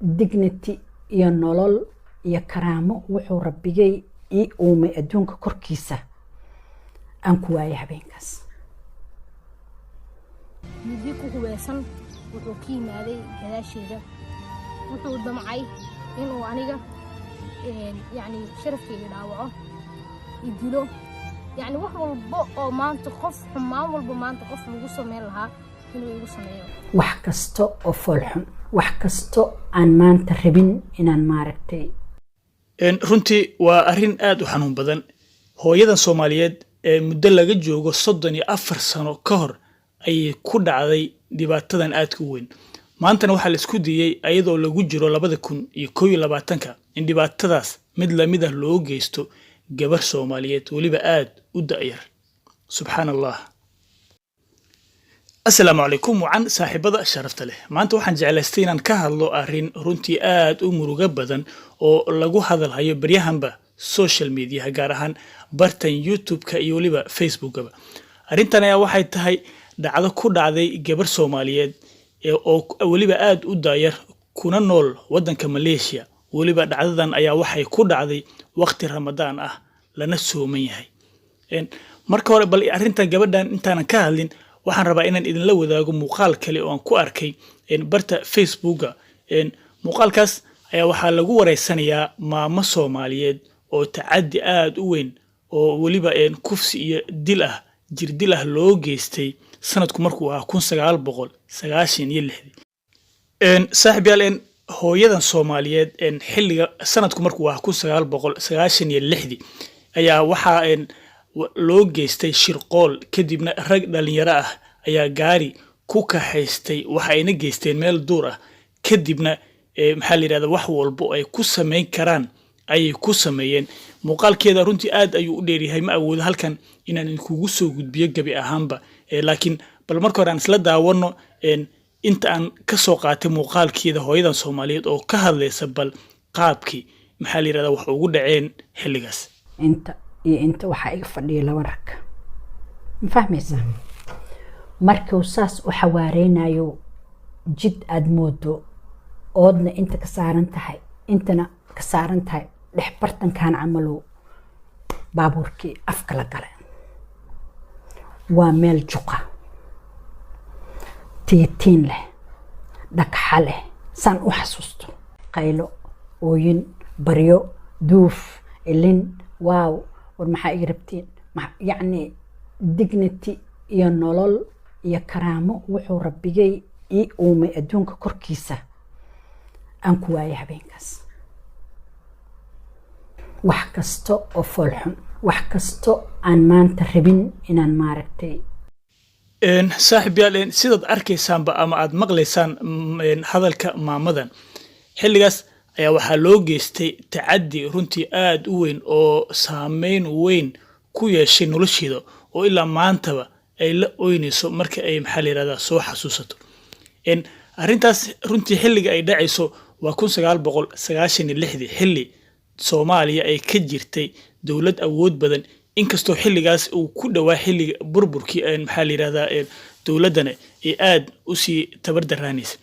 Dignity iyo nolol iyo karaamo wuxuu Rabbigay ii uumay adduunka korkiisa aan ku waayay habeenkaas. Muddi ku hubeysan wuxuu ka yimaaday gadaasheeda. Wuxuu damcay inuu aniga, yacni, sharafkayga dhaawaco, idilo, yacni wax walba oo maanta qof xumaan walba maanta qof lagu sameyn lahaa inuu igu sameeyo. Wax kasta oo foolxun, wax kasto aan maanta rabin inaan maaragtay. Runtii waa arrin aad u xanuun badan. Hooyadan Soomaaliyeed ee muddo laga joogo 34 sano ka hor ayay ku dhacday dhibaatadan aadka u weyn. Maantana waxaa la isku dayey, ayadoo lagu jiro 2021-ka, in dhibaatadaas mid lamid ah loo geysto gabar Soomaaliyeed, weliba aad u da'yar. Subxaan Allah. Asalaamu calaykum wacan, saaxiibada sharafta leh. Maanta waxaan jeclaystay inaan ka hadlo arrin runtii aad u murugo badan oo lagu hadalhayo baryahanba social mediaha, gaar ahaan bartan YouTube-ka iyo weliba Facebookaba. Arrintan ayaa waxay tahay dhacdo ku dhacday gabar Soomaaliyeed oo weliba aad u daayar, kuna nool waddanka Malaysia. Weliba dhacdadan ayaa waxay ku dhacday waqti Ramadaan ah, lana sooman yahay. Marka hore bal arrintan gabadhan intaanan ka hadlin, waxaan rabaa inaan idinla wadaago muuqaal kale oo aan ku arkay barta Facebooka. Muuqaalkaas ayaa waxaa lagu wareysanayaa maamo Soomaaliyeed oo tacaddi aad u weyn oo weliba kufsi iyo dil ah, jirdil ah loo geystay sanadku markuu ahaa 1996-dii. Saaxiib yaal, hooyadan Soomaaliyeed xilliga sanadku markuu ahaa 1996-dii ayaa waxaa loo geystay shirqool. Kadibna rag dhalinyaro ah ayaa gaari ku kaxaystay, waxa ayna geysteen meel duur ah. Kadibna, maxaa la yidhahda, wax walbo ay ku samayn karaan ayay ku sameeyeen. Muuqaalkeeda runtii aad ayuu u dheeryahay, ma awoodo halkan inaan idinkugu soo gudbiyo gebi ahaanba, laakiin bal marka hore aan isla daawano inta aan ka soo qaatay muuqaalkeeda hooyadan Soomaaliyeed oo ka hadlaysa bal qaabkii, maxaa la yidhahda, wax ugu dhaceen xilligaas. Inta iyo inta waxaa iga fadhiya laba rag, ma fahmaysaa? Markuu saas u xawaareynayo, jid aada moodo oodna inta ka saaran tahay, intana ka saaran tahay, dhex bartankan camalow baabuurkii afka la galay. Waa meel juqa tiitiin leh, dhagxa leh. Saan u xasuusto, qaylo, ooyin, baryo, duuf, ilin, waaw, war maxaa iga rabtiin? Yacni dignity iyo nolol iyo karaamo wuxuu Rabbigay ii uumay adduunka korkiisa aan ku waayay habeenkaas. Wax kasta oo foolxun, wax kasto aan maanta rabin inaan maaragtay. Saaxiib yaal, sidaad arkaysaanba ama aad maqlaysaan hadalka maamadan, xilligaas ayaa waxaa loo geystay tacaddi runtii aad u weyn oo saameyn weyn ku yeeshay nolosheeda, oo ilaa maantaba ay la oynayso marka ay, maxaa la yihahdaa, soo xasuusato. Arrintaas runtii xilliga ay dhacayso waa 1996-dii, xilli Soomaaliya ay ka jirtay dowlad awood badan, inkastoo xilligaas uu ku dhowaa xilliga burburkii, maxaa la yidhahdaa, dowladdana ay aad usii tabar daraanaysa.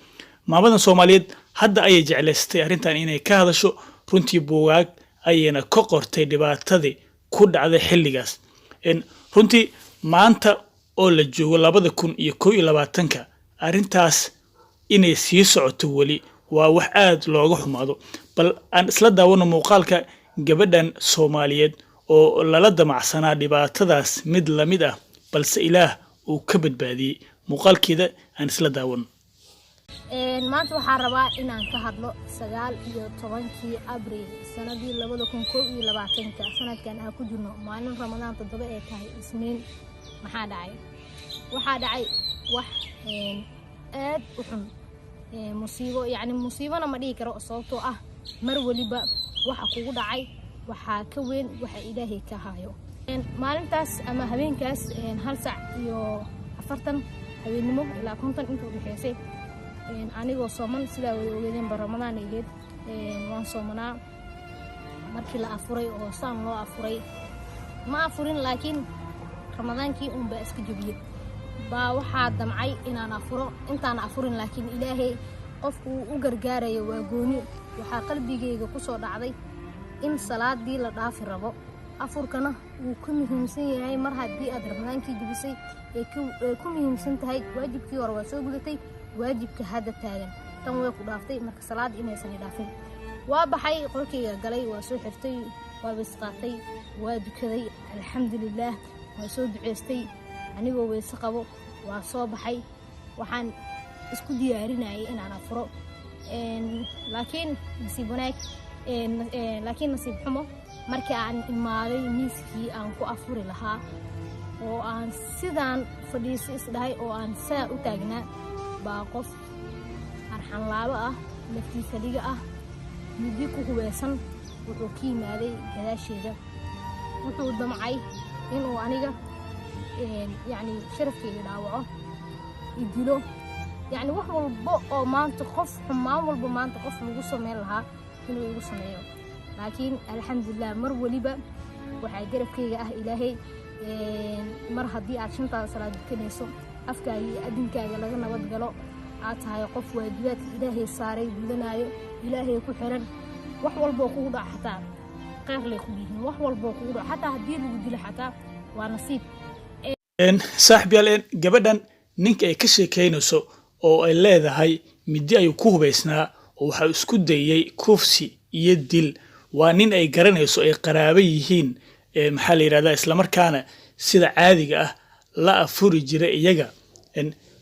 Maamadan Soomaaliyeed hadda ayay jeclaystay arrintan inay ka hadasho. Runtii buugaag ayayna ka qortay dhibaatadii ku dhacday xilligaas. Runtii maanta oo la joogo 2021-ka, arrintaas inay sii socoto weli waa wax aad looga xumaado. Bal aan isla daawano muuqaalka gabadhan Soomaaliyeed oo lala damacsanaa dhibaatadaas mid lamid ah, balse Ilaah uu ka badbaadiyey. Muuqaalkeeda aan isla daawano. Maanta waxaan rabaa inaan ka hadlo 19-kii Abriil sanadii 2021-ka, sanadkan aan ku jirno, maalin Ramadaan 7 ee tahay, Isniin. Maxaa dhacay? Waxaa dhacay wax aad u xun, musiibo. Yacni musiibona ma dhihi karo, sababtoo ah mar weliba waxa kugu dhacay waxaa ka weyn waxa Ilaahay ka hayo. Maalintaas ama habeenkaas 1:40 habeennimo ilaa 50 inta udhexeysay, anigoo sooman, sidaa wada ogeedeenba Ramadaan ahayd, waan soomanaa. Markii la afuray oo saan loo afuray, ma afurin, laakiin Ramadaankii uunbaa iska jebiyey, baa waxaa damcay inaan afuro. Intaan afurin laakiin Ilaahay Qofku uu u gargaarayo waa gooni. Waxaa qalbigayga ku soo dhacday in salaadii la dhaafi rabo, afurkana wuu ka muhiimsan yahay. Mar haddii aad Ramadaankii jebisay, ee ku muhiimsan tahay waajibkii hore waa soo gudatay, waajibka hadda taagan tan way ku dhaaftay. Marka salaada inaysan i dhaafin. Waa baxay, qolkayga galay, waa soo xirtay, waa weys qaatay, waa dukaday, alxamdulilaah, waa soo duceystay anigoo weyse qabo. Waa soo baxay, waxaan isku diyaarinayay inaan afuro, laakiin nasiib wanaag, laakiin nasiib xumo, markii aan imaaday miiskii aan ku afuri lahaa oo aan sidaan fadhiiso isdhahay oo aan saa u taagnaa, baa qof arxanlaabo ah, naftiisa dhiga ah, muddi ku hubeysan wuxuu ka yimaaday gadaasheeda. Wuxuu damcay inuu aniga, yacni, sharafkayga dhaawaco, idilo, yacni wax walba oo maanta qof xumaan walba maanta qof lagu sameyn lahaa inuu igu sameeyo. Laakiin alxamdulilah, mar waliba waxaa garabkayga ah Ilaahay. Mar haddii aad shantaada salaad dukanayso, afkaaga iyo adinkaaga laga nabad galo, aad tahay qof waajibaadka Ilaahay saaray gudanaayo, Ilaahay ku xiran, wax walboo kugu dhaco xataa kheyr lay ku yihiin. Wax walboo kugu dhaco, xataa haddii lagu dilo, xataa waa nasiib. Saaxib yaal, gabadhan ninka ay ka sheekeynayso oo ay leedahay midi ayuu ku hubaysnaa oo waxaa isku dayey kufsi iyo dil, waa nin ay garanayso, ay qaraabo yihiin, maxaa la yidhahdaa, islamarkaana sida caadiga ah la afuri jiray iyaga.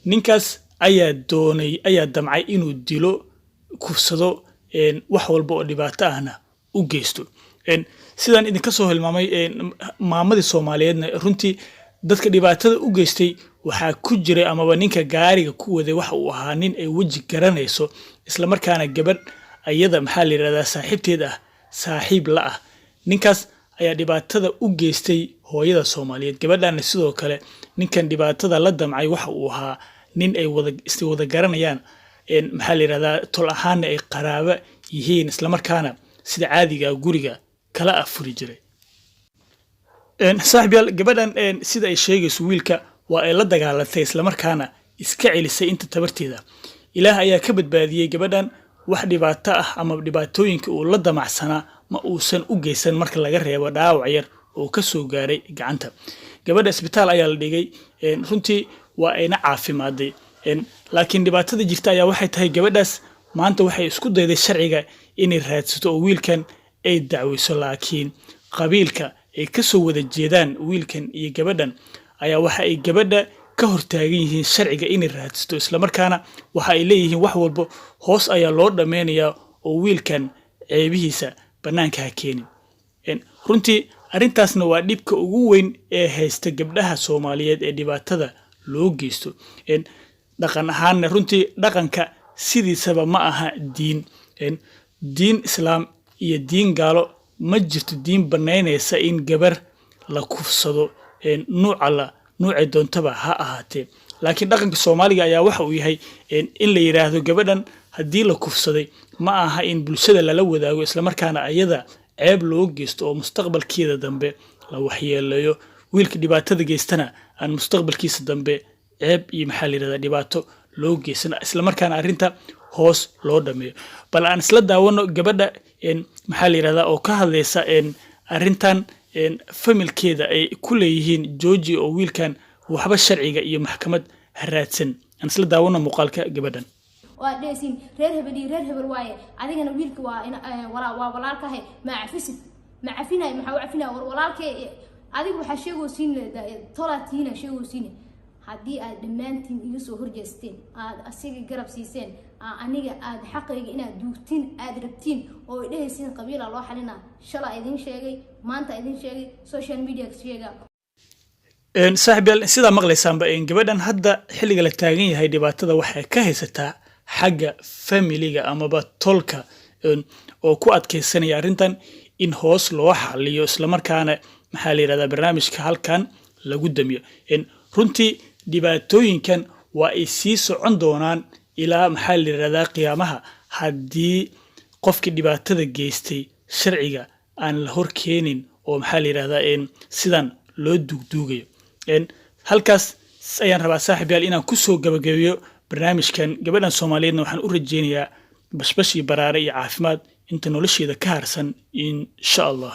Ninkaas ayaa doonay, ayaa damcay inuu dilo, kufsado, wax walba oo dhibaato ahna u geysto. Sidaan idinka soo hilmaamay, maamadii Soomaaliyeedna runtii dadka dhibaatada u geystay waxaa ku jiray, amaba ninka gaariga ku waday waxa uu ahaa nin ay weji garanayso, islamarkaana gabadh ayada, maxaa la yidhahdaa, saaxiibteed ah, saaxiib la ah. Ninkaas ayaa dhibaatada u geystay hooyada Soomaaliyeed. Gabadhana sidoo kale ninkan dhibaatada la damcay waxa uu ahaa nin ay wada is wada garanayaan, maxaa la yidhahdaa, tol ahaanna ay qaraabo yihiin, islamarkaana sida caadiga guriga kala afuri jiray. Saaxiib yaal, gabadhan, sida ay sheegayso, wiilka waa ay la dagaalantay, islamarkaana iska celisay inta tabarteeda. Ilaah ayaa ka badbaadiyey gabadhan. Wax dhibaato ah ama dhibaatooyinka uu la damacsanaa ma uusan u geysan, marka laga reebo dhaawac yar oo ka soo gaaray gacanta. Gabadha isbitaal ayaa la dhigay, runtii waa ayna caafimaaday. Laakiin dhibaatada jirta ayaa waxay tahay, gabadhaas maanta waxay isku dayday sharciga inay raadsato oo wiilkan ay dacweyso, laakiin qabiilka ay ka soo wada jeedaan wiilkan iyo gabadhan ayaa waxa ay gabadha ka hortaagan yihiin sharciga inay raadsato, islamarkaana waxa ay leeyihiin wax walba hoos ayaa loo dhammaynayaa oo wiilkan ceebihiisa bannaanka ha keenin. Runtii arrintaasna waa dhibka ugu weyn ee haysta gabdhaha Soomaaliyeed ee dhibaatada loo geysto. Dhaqan ahaanna, runtii dhaqanka sidiisaba ma aha diin. Diin Islaam iyo diin gaalo ma jirto diin bannaynaysa in gabar la kufsado, nuuca la nuucay doontaba ha ahaatee. Laakiin dhaqanka Soomaaliga ayaa waxa uu yahay in la yidhaahdo gabadhan haddii la kufsaday ma aha in bulshada lala wadaago, islamarkaana ayada ceeb loo geysto oo mustaqbalkeeda dambe la waxyeeleeyo, wiilka dhibaatada geystana aan mustaqbalkiisa dambe ceeb iyo, maxaa la yidhahdaa, dhibaato loo geysan, islamarkaana arrinta hoos loo dhameeyo. Bal aan isla daawano gabadha, maxaa la yidhahdaa, oo ka hadlaysa arrintan familkeeda ay ku leeyihiin jooji oo wiilkan waxba sharciga iyo maxkamad ha raadsan. Aan isla daawano muuqaalka gabadhan. Oo aad dhehaysiin reer hebel iyo reer hebel waaye, adigana wiilka waa waa walaalkahay, ma cafisid? Ma cafinay? Maxaa u cafinaya? War walaalkay, adiga waxaa sheegaysiin tolaatiina sheegaysiin. Haddii aad dhammaantiin iga soo horjeesteen, aad asiga garab siiseen, aniga aad xaqayga inaad duugtiin aad rabtiin oo ay dhehaysiin qabiila loo xalina, shala idin sheegay, maanta idin sheegay, social media sheega. Saaxiib yaal, sidaa maqlaysaanba, gabadhan hadda xilliga la taagan yahay dhibaatada waxay ka haysataa xagga familiga amaba tolka oo ku adkaysanaya arrintan in hoos loo xaliyo, islamarkaana, maxaa la yidhahdaa, barnaamijka halkan lagu damiyo. Runtii dhibaatooyinkan waa ay sii socon doonaan ilaa, maxaa la yidhahdaa, qiyaamaha, haddii qofkii dhibaatada geystay sharciga aan la hor keenin oo, maxaa la yidhahdaa, sidan loo duugduugayo. Halkaas ayaan rabaa, saaxiib yaal, inaan kusoo gabagabeeyo. Barnaamijkan gabadhan Soomaaliyeedna waxaan u rajeynayaa bashbash iyo baraare iyo caafimaad inta nolosheeda ka harsan, insha Allah.